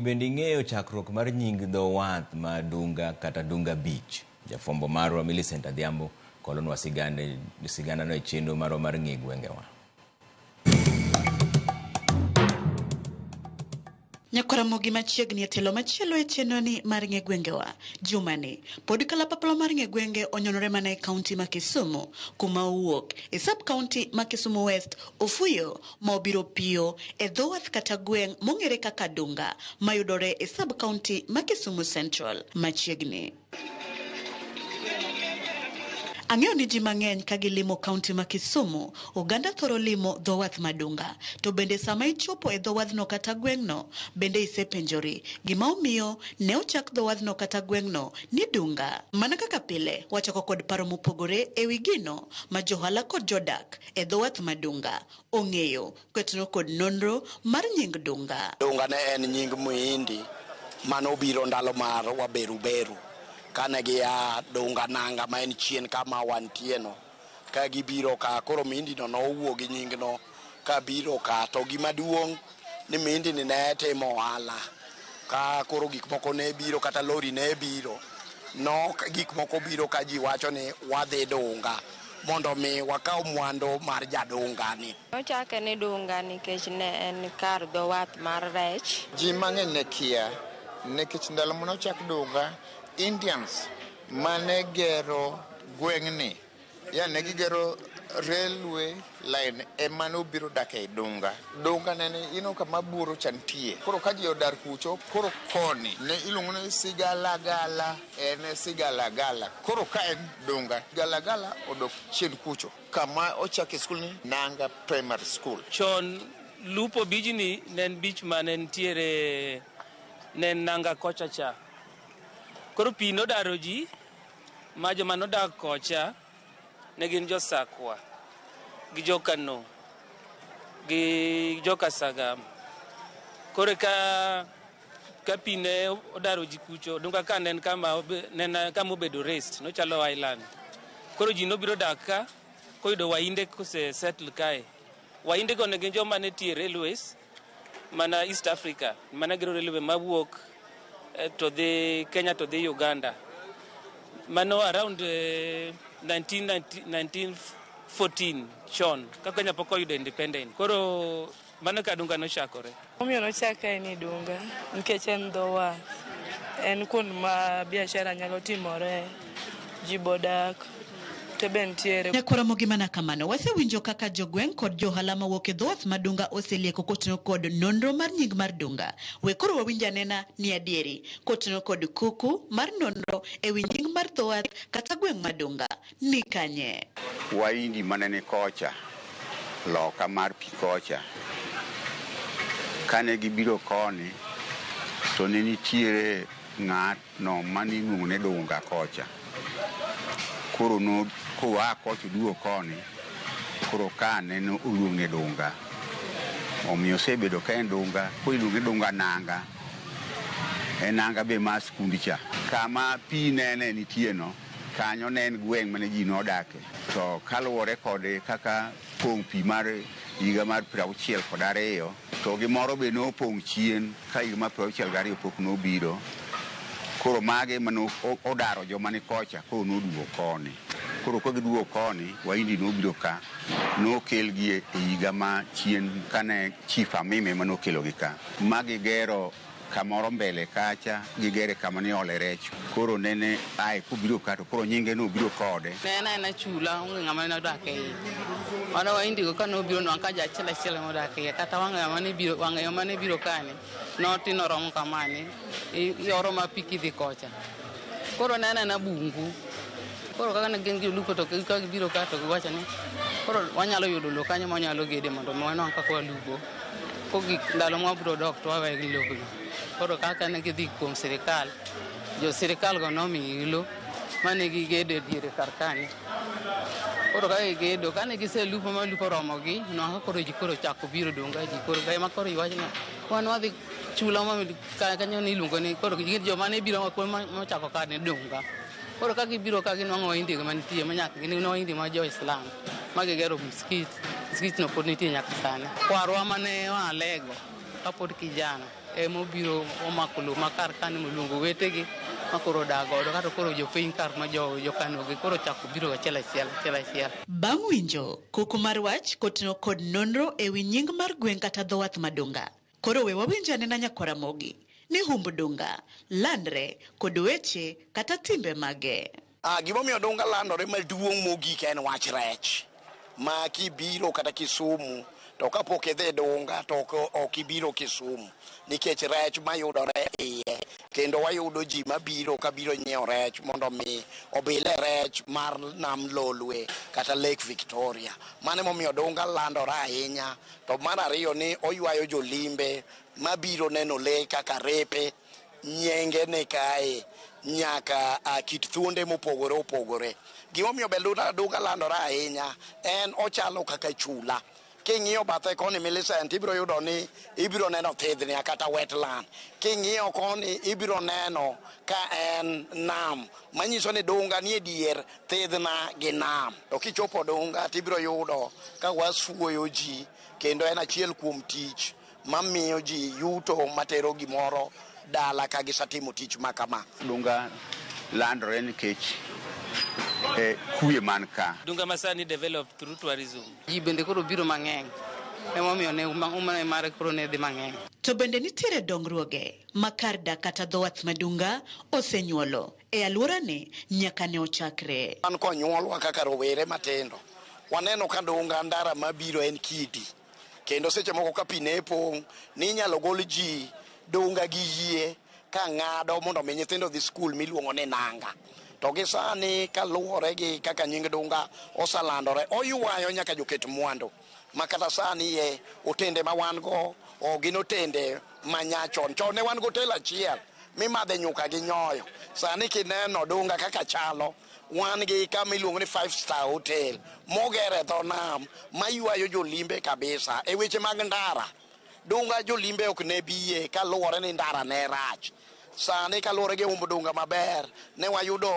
Bende ing'eyo chakruok mar nying dho wath ma Dunga kata Dunga Beach? Jafwambo marwa Millicent Adhiambo kolonwa siganano e chenro marwa mar ng'e gwengewa. Nyakwaramogi machiegni e telo machielo e chenro ni mar ng'e gwengewa. Jumani, pod kalapapla mar ng'e gwenge onyonore mana e kaunti ma Kisumu, kuma owuok e sub kaunti ma Kisumu West, Ofuyo ma obiro piyo e dho wath kata gweng' mong'ere kaka Dunga mayudore e sub kaunti ma Kisumu Central machiegni. Ang'eyo ni ji mang'eny ka gilimo kaunti ma Kisumu, oganda thoro limo dho wath ma Dunga. To bende sama ichopo e dho wadhno kata gweng'no, bende isepenjori gima omiyo ne ochak dho wadhno kata gweng'no ni Dunga. Mana kaka pile, wachako kod paro mopogore e wi gino ma johala kod jodak e dho wath ma Dunga ong'eyo kotenore kod nonro mar nying Dunga. Dunga ne en nying Muhindi manobiro ndalo mar Waberuberu. Kane gia Dunga Nanga ma en chien kama wantie no, ka gibiro ka, koro Muhindi no nowuok gi nying no ka biro ka. To gima duong' ni Muhindi ni ne timo ohala, ka koro gik moko ne biro kata lori ne biro, no gik moko biro ka ji wacho ni wadhi Dunga mondo mi wakaw mwandu mar jadunga ni. Nochake ni Dunga nikech ne en kar dho wath mar rech. Ji mang'eny ne kia nikech ndalo mane ochak Dunga, Indians mane gero gweng'ni, yani ne gigero railway line ema nobiro dak ei Dunga. Dunga nene ineno kama buoro cha nitie. Koro ka ji odar kucho, koro koni ne iluongo ni Sigalagala, en Sigalagala. Koro ka en Dunga, Galagala odok chien kucho. Kama ochake skul ni Nanga Primary School. Chon lupo bijni ne en beach mane nitiere ne en Nanga kocha cha. Koro pi nodaro ji ma joma nodak kocha ne gin jo Sakwa gi jo Kano gi jo Kasagam. Koro ka pi ne odaro ji kucho, Dunga ka ne en kama obedo raised, nochalo island. Koro ji nobiro dak ka koyudo Wahinde kose settle kae. Wahinde go ne gin joma ne tiye railways mana East Africa, mana gero railway mawuok to dhi Kenya to dhi Uganda. Mano around 1914 chon, ka Kenya pok oyudo independent. Koro mano ka Dunga nochakore. Omiyo nochake ni Dunga nikech en dho wath. En kuond ma biashara nyalo timore, ji bodak, te be nitiere. Nyakwaramogi mana kamano, wasewinjo kaka jogweng' kod johala mawuok e dho wath ma Dunga oselieko kotenore kod nonro mar nying mar Dunga. We koro wawinj anena ni adieri kotenore kod kuku mar nonro e wi nying mar dho wath kata gweng' ma Dunga ni kanye. Wahindi mane ni kocha, loka mar pi kocha, kane gibiro koni to ne nitiere ng'atno mane iluongo ni Dunga kocha. Koro no koa kocha oduogo koni, koro ka ne oluong ni Dunga. Omiyo osebedo ka en Dunga, koro iluonge Dunga Nanga. En nanga be mar skund cha. Kama pi nene nitie no, kanyo ne en gweng' mane ji nodake. To kaluwore kod kaka pong' pi mar higa mar 62, to gimoro be nopong' chien ka higa mar 62 pok nobiro. Koro mage mane odaro joma ni kocha, koro noduogo koni. Koro ka giduogo koni, Wahindi nobiro ka, nokelgi e higa ma chien kane Chief Amime ema nokelogi ka. Ma gigero kamoro mbele kacha, gigere kama ne iole rech. Koro nene ae kobiro ka to koro nyinge nobiro kode. Ne en aena chula, onge ng'ama ne odak e iye. Mano Wahindi go kane obiro nwang' ka ji achiel achiel ema odak e iye. Kata wang'ayo mane biro kani, notin oromo kamani, ioro ma pi kidhi kocha. Koro ne en aena bungu. Koro kaka ne gin jolupo to ka gibiro ka to giwacho ni koro wanyalo yudo lowo kanyo ma wanyalo gede mondo mi wanwang' kaka walupo. Kogik ndalo ma wabiro dok to waweyo gi lobno. Koro kaka ne gidhi kuom sirikal, jo sirikal go nomiyogi lowo mane gigedo e diere kar kani. Koro ka gigedo, kane giselupo ma lupo oromogi, nwang' ka koro ji koro ochako biro Dunga, ji koro ema koro iwacho ni wan wadhi chula ma kanyo ni iluongo ni koro joma ne biro mochako ka ni Dunga. Koro ka gibiro ka ginwang'o Wahindi manitie ma nyaka gin Wahindi ma jo Islam ma gigero msikit, msikit no pod nitie nyaka sani. Kwarwa mane walego Kapod kijana emobiro omako lowo ma kar kani moluongo wetegi ma koro odak godo kata koro jopiny kar ma jokanogi koro chako biro achiel achiel achiel achiel. Bang' winjo koko mar wach koting'o kod nonro ewi nying mar gweng' kata dho wath ma Dunga. Koro we wawinj anena nyakwar Ramogi ni humb Dunga landre kod weche kata timbe mage. Gimomiyo Dunga landore maduong' mogik en wach rech. Ma kibiro kata Kisumu to kapok idhi Dunga to ok ibiro Kisumu nikech rech mayudore iye, kendo wayudo ji mabiro kabiro nyiewo rech mondo mi obile rech mar nam Lolwe kata Lake Victoria. Mano emomiyo Dunga landore ahinya. To mar ariyo ni oywayo jolimbe mabiro neno lee kaka repe, nyenge ne kae, nyaka kit thuonde mopogore opogore. Gimomiyo be Dunga landore ahinya en ochalo kaka chula. King'iyo bathe koni Millicent, ibiro yudo ni ibiro neno thidhnia kata wetland. King'iyo koni ibiro neno ka en nam, manyiso ni Dunga nie dier thidhna gi nam. To kichopo Dunga tibiro yudo ka wasuoyo ji, kendo en achiel kuom tich mamiyo ji yuto matero gimoro dala ka gisetimo tich ma kama. Dunga landore nikech kwe man ka. Dunga masani developed through tourism. Ji bende koro biro mang'eny. Emomiyo ne umane mare koro ne dhi mang'eny. To bende nitiere dongruoge ma kar dak kata dho wath ma Dunga osenyuolo e alworani nyaka ne ochakre. Wan konyuolwa kaka rowere matindo, waneno ka Dunga ndara mabiro en kidi. Kendo seche moko ka pi ne pong', ninyalo gol ji Dunga gi yie ka ng'ado mondo mi nyithindo dhi skul miluongo ni Nanga. To gi sani kaluwore gi kaka nying Dunga oselandore, oywayo nyaka joket mwandu. Ma kata sani ye otende ma wan go ok gin otende ma nyachon. Chon ne wan gi otel achiel mimadhe nyuka gi nyoyo. Sani kineno Dunga kaka chalo, wan gi kama iluongo ni 5-star hotel moger e dho nam maywayo jolimbe kabisa. E weche mag ndara, Dunga jolimbe ok ne biye kaluwore ni ndara ne rach. Sani kaluwore gi umb Dunga maber, ne wayudo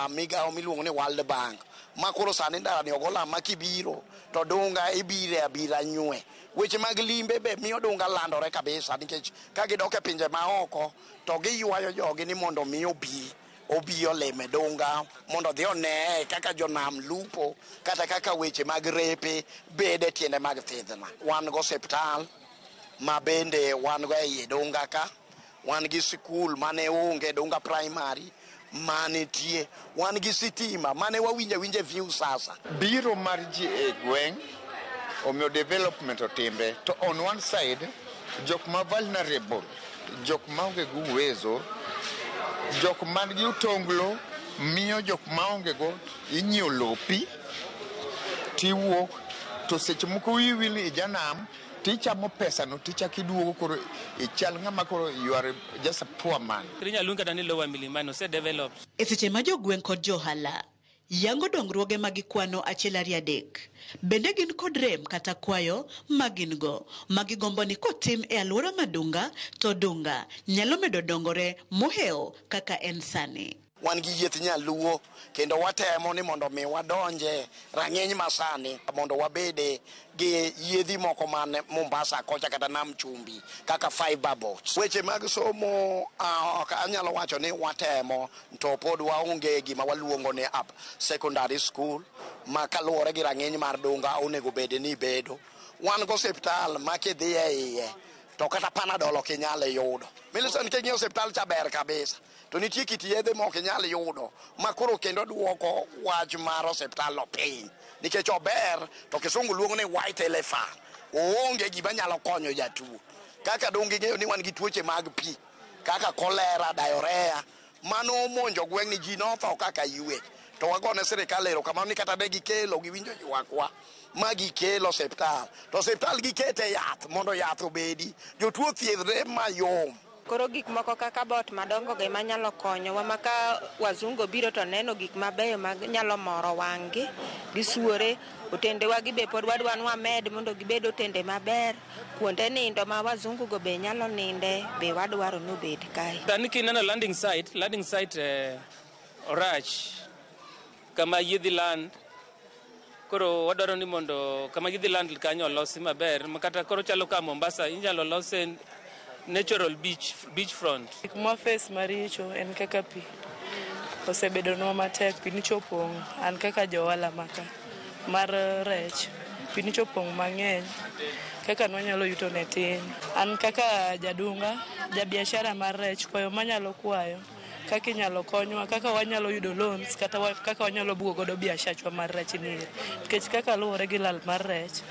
migawo miluongo ni World Bank, ma koro sani ndara ni ogo lam ma kibiro to Dunga ibire abira nywe. Weche mag limbe be miyo Dunga landore kabisa, nikech ka gidok e pinje maoko to giywayo jogi ni mondo mi obi olime Dunga mondo odhi onee kaka jonam lupo kata kaka weche mag repe bede tiende mag thidhna. Wan go osiptal ma bende wan go e Dunga ka, wan gi sikul mane onge Dunga Primary manitie, wan gi sitima mane wawinjo awinja e view sasa. Biro mar ji e gweng' omiyo development otimre, to on one side jok ma vulnerable, jok maonge gi uwezo, jok man gi otonglo miyo jok maonge go inyiewo lopi tiwuok, to seche moko wiyi wil ijanam tichamo pesa no tichako iduogo koro ichal ng'ama koro you are just a poor man. Inyalo luong kata ni Lower Milimani ose developed. E seche ma jogweng' kod johala yango dongruoge ma gikwano achiel ariyo adek, bende gin kod rem kata kwayo ma gin go ma gigombo ni kotim e alwora ma Dunga to Dunga nyalo medo dongore mohewo kaka en sani. Wan gi yieth nyaluo kendo watemo ni mondo mi wadonje rang'iny masani mondo wabede gi yiedhi moko man Mombasa kocha kata Nam Chumbi kaka fiber boats. Weche mag somo ok anyalo wacho ni watemo, to pod waonge gima waluongo ni up secondary school ma kaluwore gi rang'iny mar Dunga onego bed ni bedo. Wan go osiptal ma kidhi e iye to kata Panadol ok inyal yudo. Millicent, king'iyo osiptal cha ber kabisa, to nitie kit yedhe ma ok inyal yudo ma koro kendo duoko wach mar osiptal no piny, nikech ober to kisungu luongo ni white elephant, oonge gima nyalo konyo jatuo. Kaka Dunga ing'eyo ni wan gi tuoche mag pi kaka cholera, diarrhea, mano omonjo gweng' ni ji notho kaka ywe. To wagone sirikal erokamano ni kata ne gikelo giwinjo ywakwa ma gikelo osiptal, to osiptal gikete yath mondo yath obedi, jotuo thiedhre mayom. Koro gik moko kaka bot madongo go ema nyalo konyowa, ma ka wazungu obiro to neno gik mabeyo ma nyalo moro wang'gi, gisuore. Otendewa gi be pod wadwa ni wamed mondo gibed otende maber. Kuonde nindo ma wazungu go be nyalo ninde be wadwaro ni obed kae. Sani kineno landing site orach kama yiedhi land. Koro wadwaro ni mondo kama gidhi land kanyo olosi maber, ma kata koro chalo ka Mombasa inyalo lose natural beach, beach front. Gik ma face maricho en kaka pi osebedonwa matek, pi nyocha opong'. An kaka johala maka mar rech, pi nyocha opong' mang'eny kaka nwanyalo yuto ne tin. An kaka jadunga, jabiashara mar rech, kwayo manyalo kwayo kaka inyalo konywa, kaka wanyalo yudo loans kata kaka wanyalo bugo godo biashachwa mar rech ni eri. Nikech kaka luwore gi lal mar rech,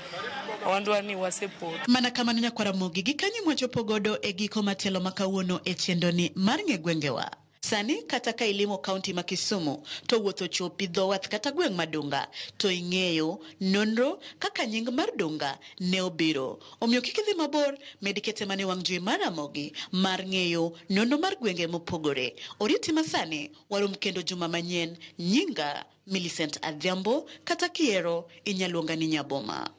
wandwa ni wasepodho. Mana kamano nyakwar Ramogi, gi kanyo mwachopo godo e giko matelo ma kawuono e chenroni mar ng'e gwengewa. Sani kata ka ilimo kaunti ma Kisumu to wuoth ochopi dho wath kata gweng' ma Dunga to ing'eyo nonro kaka nying mar Dunga ne obiro. Omiyo kik idhi mabor, med kete mana e wang' jowi mar Ramogi mar ng'eyo nonro mar gwenge mopogore. Oriti masani, warom kendo juma manyien. Nyinga Millicent Adhiambo kata kihero inyaluonga ni Nyaboma.